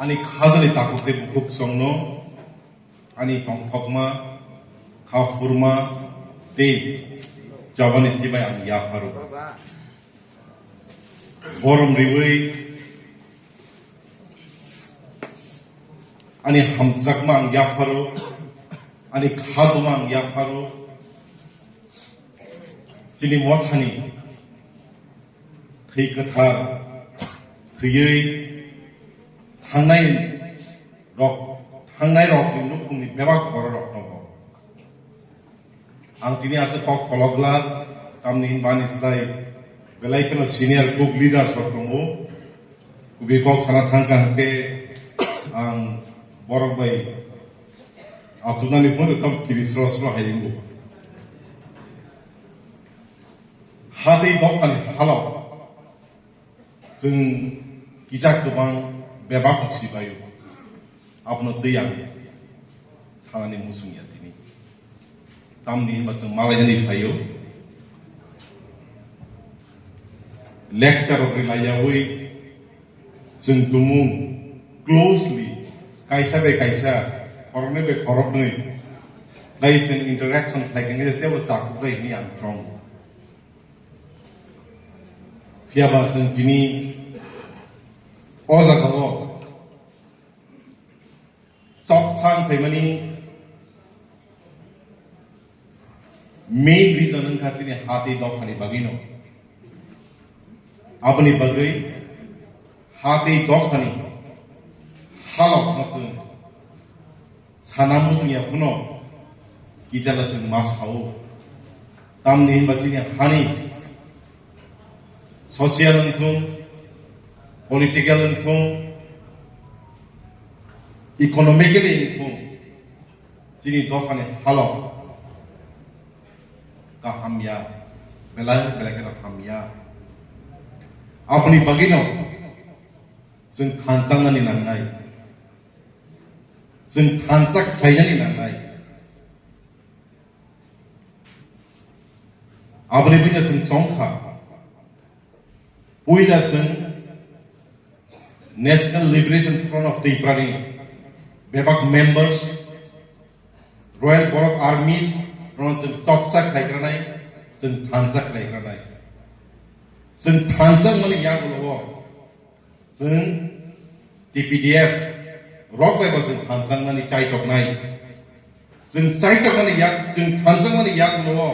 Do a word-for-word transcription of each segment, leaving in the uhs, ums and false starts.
Ani khajani takhuk tei bukhuk chwngno ani tongthokma, kha phurma tei chabani chibai ang yapharo. Borom riwi ani hamjakma ang yapharo, ani khaduma ang yapharo. Chini mothani thwi kwthar thwiwi thangnai rok, thangnai rokni nukhungni bebak borok rokno bo. Ang tini aswk kok kolokla, tamni hinba ani slai belai kheno senior kuk leader rok tongo. Kubui kok sana thangkha hwnkhe ang borok bai achuknani phano tam kiri sro sro hai wngo. Hatwi dophani halok chwng kisa kwbang bebak sibaio. Abono twi ang sanani muchung ya tini. Tamni hwnba chwng malainani phaio. Lecture rok ri laiyawi chwng tumung closely kaisa bai kaisa, khoroknwi bai khoroknwi bai chwng interaction khlai khe teibo chakhuk bai hwnwi ang chongo. Phiya ba chwng tini o jagao choksa wng phaimani main reason wngkha chini ha tei dophani bagwino. Aboni bagwi ha tei dophani halokno chwng sana muchung ya phano kijala chwng ma sao. Tamni hinba chini hani social wngthung, political wngthung, economically wngthung, chini dophani halok kaham ya, belai belai kheno ham ya. Aboni bagwino chwng thansa wngnani nangnai. Chwng thansa khlainani nangnai. Aboni buino chwng chongkha. Puila chwng National Liberation Front of Tripura ni bebak members, Royal Borok Armies, rono chwng choksa khlaigranai, chwng thansa khlaigranai. Chwng thansa wngmani yagulo o chwng T P D F rok bai bo chwng thansa wngnani chaitoknai. Chwng chaitoknani yak, chwng thansa wngnani yagulo o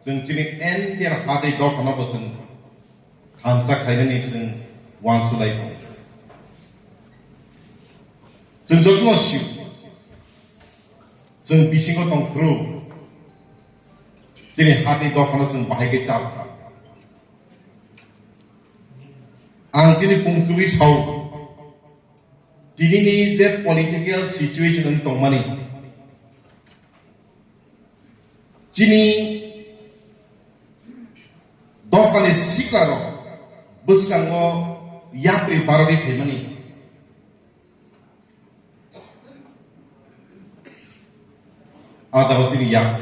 chwng chini entire ha tei dophano bo chwng thansa khlainani chwng uansuk lai tongo. Chwng jotono sio, chwng bisingo tong phuru chini ha tei dophano chwng bahai khe chap kha. Ang tini pungchugwi sao, tinini je political situation wng tongmani, chini dophani siklarok bwskango yapri barogwi phaimani. A jagao chini yak.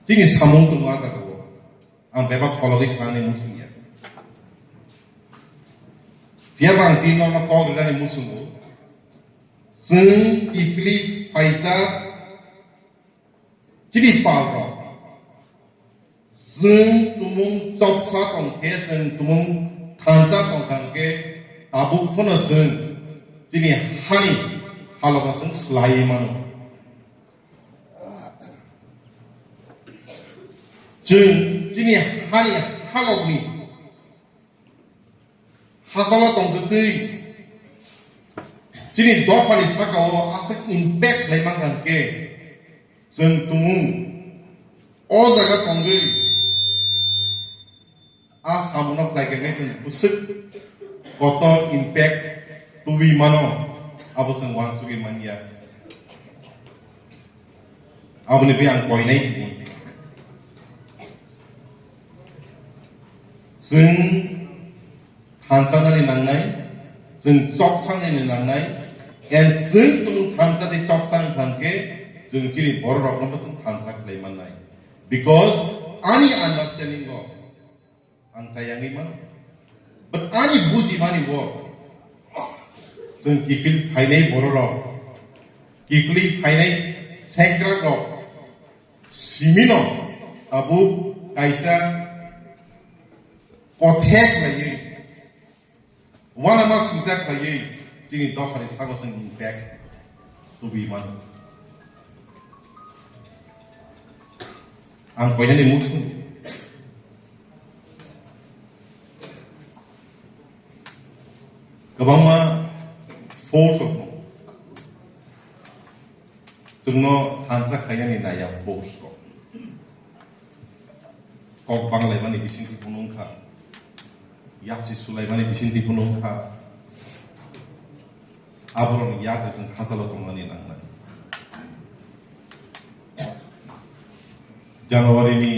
Chini samung tongo a jagao. Ang bebak phologwi sanani muchung ya. Phiya ba ang tini norokno kok rinani muchungo. Chwng kiphilwi phaijak chini palrok. Chwng tumung chopsa tongkhe, chwng tumung thansa tongkha hwnkhe, tabuk phano chwng chini hani halogo chwng swlaiwi mano. Chwng chini hani halokni hachalo tongtwtwi chini dophani sakao aswk impact khlai mankha hwnkhe, chwng tumung o jaga tongwi a samunok khlai khe chwng bwswk kotor impact tubui mano, abo chwng uansugwi manya. Aboni bagwi ang koinai tini. Chwng thansanani nangnai, chwng choksanani nangnai, and chwng tumung thansa tei choksa wngkha hwnkhe chwng chini bororokno bo chwng thansa khlai mannai. Because ani understanding o Ang chayangwi mano. But ani bujimani o chwng kiphil phainai bororok, kiphilwi phainai sengkrakrok simino tabuk kaisa kothek laiwi, uanama singcha khlaiwi chini dophani sago chwng impact tubui mano. Ang koinani muchung kwbangma force rok tongo. Chwngno thansa khlainani naiya force rok. Kok banglaimani bisingtwi phunuk wngkha, yaksi sulaimani bisingtwi phunuk wngkha, aborokni yakni chwng hachalo tongmani nangnai. January ni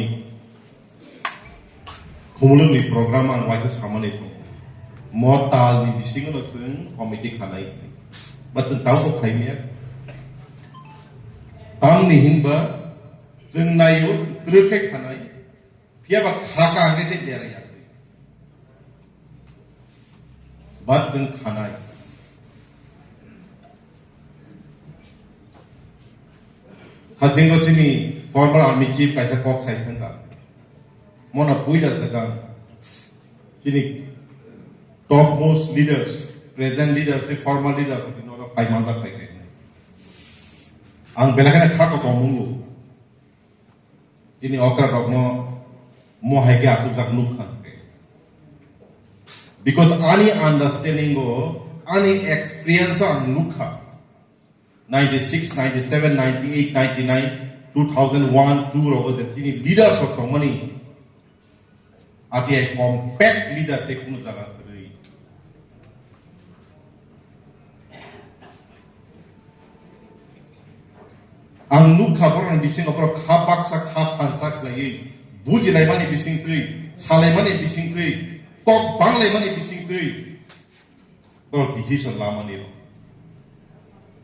khumulwngni program ang waisa samani tongo. Mo talni bisingo no chwng committee khanai. Ba chwng tamo khaimya. Tamni hinba chwng naio, chwng twrwk khe khanai. Phiya ba kha ka hwnkhe tei dera ya. Ba chwng khanai. Sachingo chini former army chief kaisa kok sai thangkha. Mona puila sakang chini topmost leaders, present leaders, tei former leaders, tei noro phai manjak phai khe. Ang belai kheno kha kotor mungo. Chini okra rokno mo hai khe asukjak nuk kha hwnkhe. Because ani understanding o, ani experience o ang nuk kha. Ninety-six, ninety-seven, ninety-eight, ninety-nine, two thousand one, two rogo je chini leaders rok tongmani. Ati hai compact leader tei kunu jaga kwrwi. Ang nukha borokni bisingo borok kha baksa kha thansa khlaiwi, bujilaimani bisingtwi, salaimani bisingtwi, kok banglaimani bisingtwi borok decision lamani rok.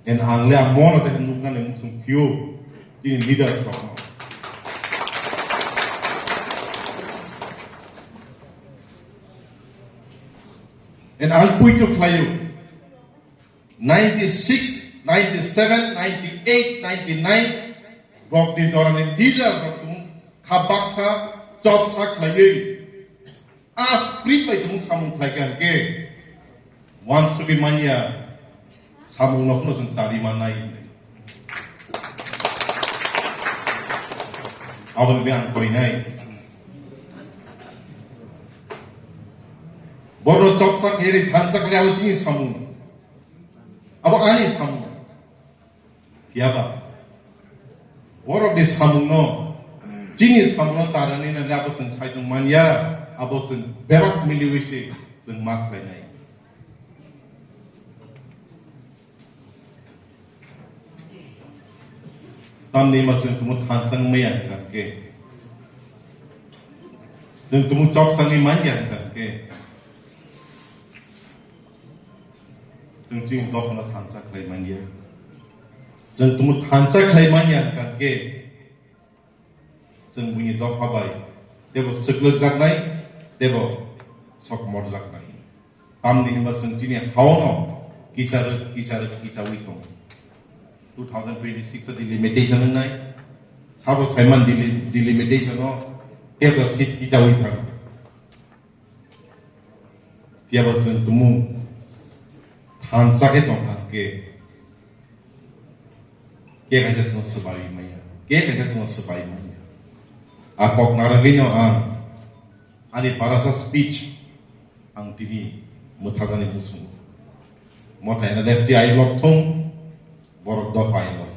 En ang le amo no tei nuknani muchung phio chini leaders rok no. En ang puitu khlaio. Ninety-six, ninety-seven, ninety-eight, ninety-nine rokni jorani leader rok tung kha baksa chopsa khlaiwi. A spirit bai tumung samung khlai kha hwnkhe, uansugwi manya samung no phano chwng chari mannai. Aboni bagwi ang koinai. Borok chopsa khe ri thansa khlai abo chini samung. Abo ani samung. Phiya ba, borokni samungno, chini samungno charani nang abo chwng saichung manya, abo chwng bebak miliwi se chwng ma khlainai. Tamni ma chwng tumo thansang maya hwnkha khe, chwng tumo chopsangwi manya hwnkha khe, Chwng chini dophano thansa khlai manya. Chwng tumo thansa khlai manya hwnkha khe, chwng buini dopha bai teibo swklwkjaknai, teibo sok morjaknai. Tamni hwnba chwng chini haono kisa rwk, kisa rwk, kisawi tongo. Two thousand twenty-six o delimitation wngnai. Sabo saiman deli-, delimitation o teibo seat kisawi thango. Phiya ba chwng tumung thansa khe tong kha khe, khe kaisa chwng swbai manya, khe kaisa chwng swbai manya. A kok narwgwino ang ani parasa speech ang tini mwthajaknai muchungo. Mothaino lefty ai lok thung, borok dopha ai lok